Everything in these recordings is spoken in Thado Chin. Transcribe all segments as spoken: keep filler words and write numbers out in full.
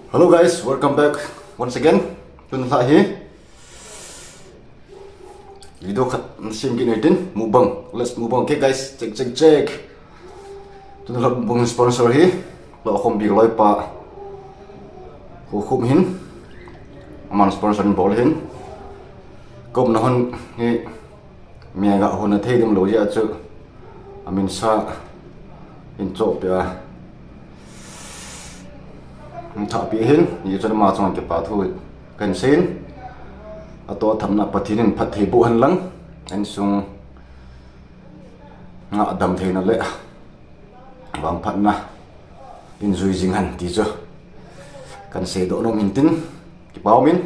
Hello guys, welcome back once again. Tun la hi video khat sem kit ni tin, mukbang. Let's mukbang. Okay guys, check, check, check. Tun la mukbang sponsor hi lo khom bi loi pa. Khu khum hin. Aman sponsor bol hin. Kom na hon hi. Mega hon a thei ding lo ya chu. Amin sa in cho pia. Tha pi hin, ye chun ama chunga kipa thu kan seiyin. Ato thamna Pathen in phatthei boh hen lang. Insung nga dam theina le vangphatna in jui jing hen ti chu kan seidoh nom in tin, kipa um in.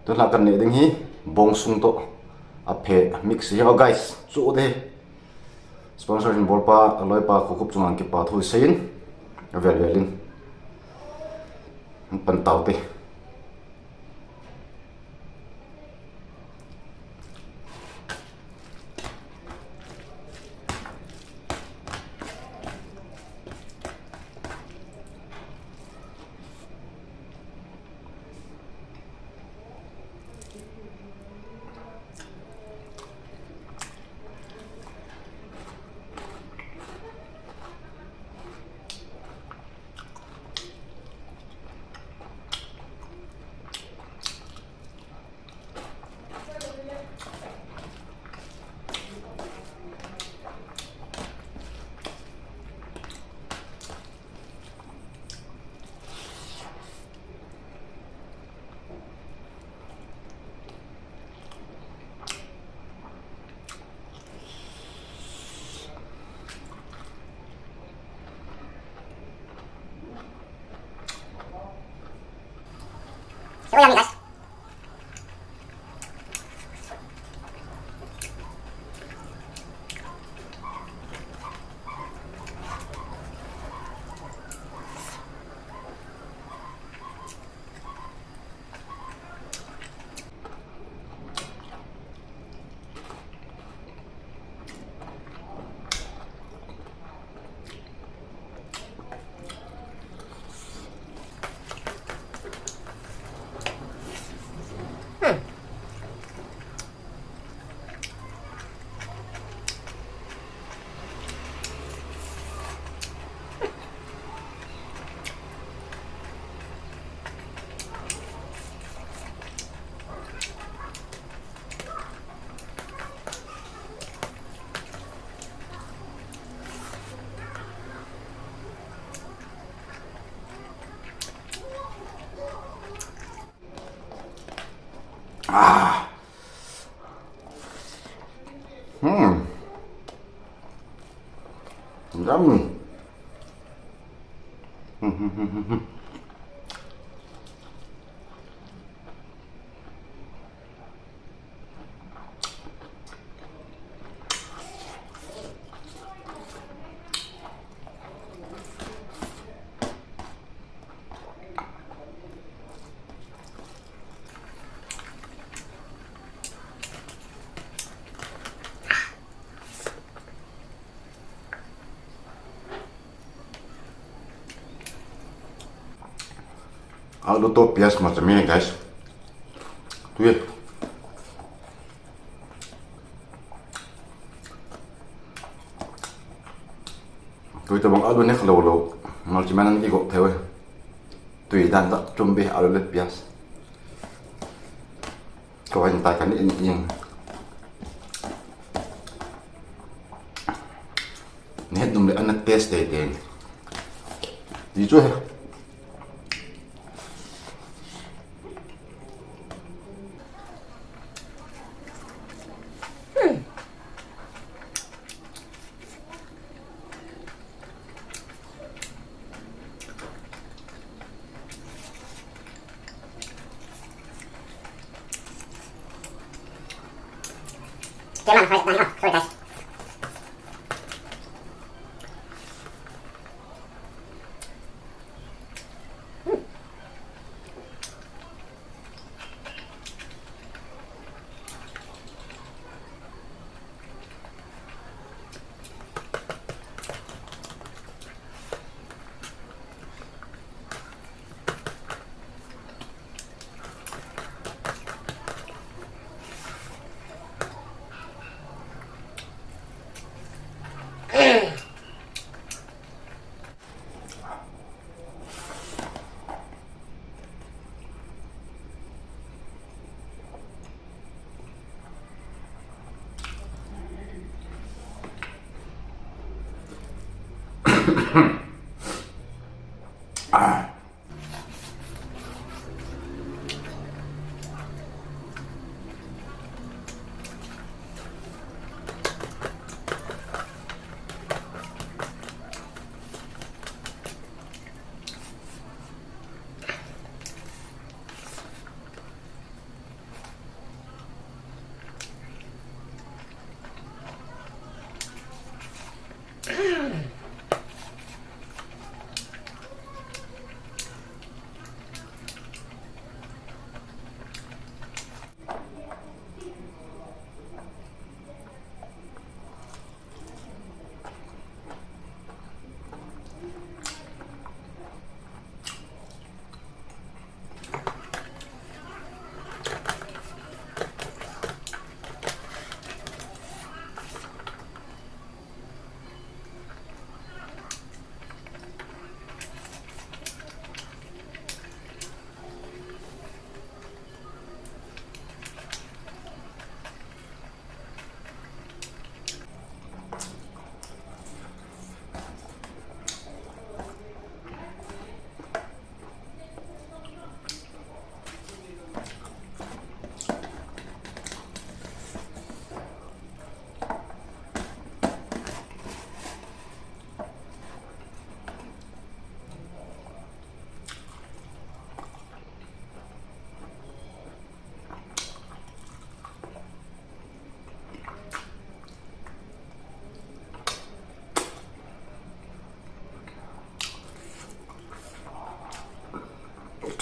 Tun la kan neh ding hi bongsung to aphe mix hi, oh guys, chu de. Sponsor in bol pa, a loi pa, khu khup chunga kipa thu seiyin, avel vel in. Pan tau te. Ah. Hmm. Yum. Alu to pias macam ni, guys. Tu ye. Tui tabang alu ne kha lou lou. Mal chi man an ki go theu. Tui dan ta chum be alu le pias. Ko hin ta kan in in. Ne dum le an test te te. Di chu he. Kailangan, kailangan, oh, sorry guys.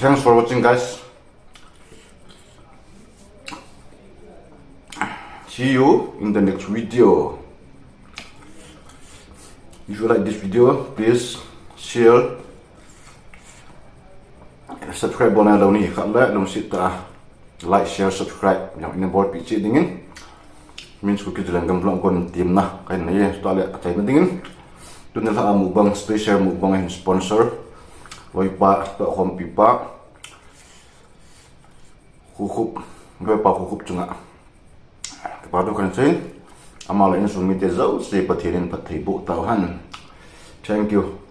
Thanks for watching, guys. See you in the next video. If you like this video, please share, subscribe, bona dong ni khat le lungset tah a like, share, subscribe jong ina bolpeh cheh dingin. Min Kuki Zalengam vlog kon team na kahin nei e, chutah le achaina dingin. Tuni lha a mukbang, special mukbang ahin sponsor loipa, tohkhompipa Khokhup, loipa Khokhup chunga kipa thu kahin sei. Ama le insung mite jouse Pathen in phatthei boh tauhen. Thank you.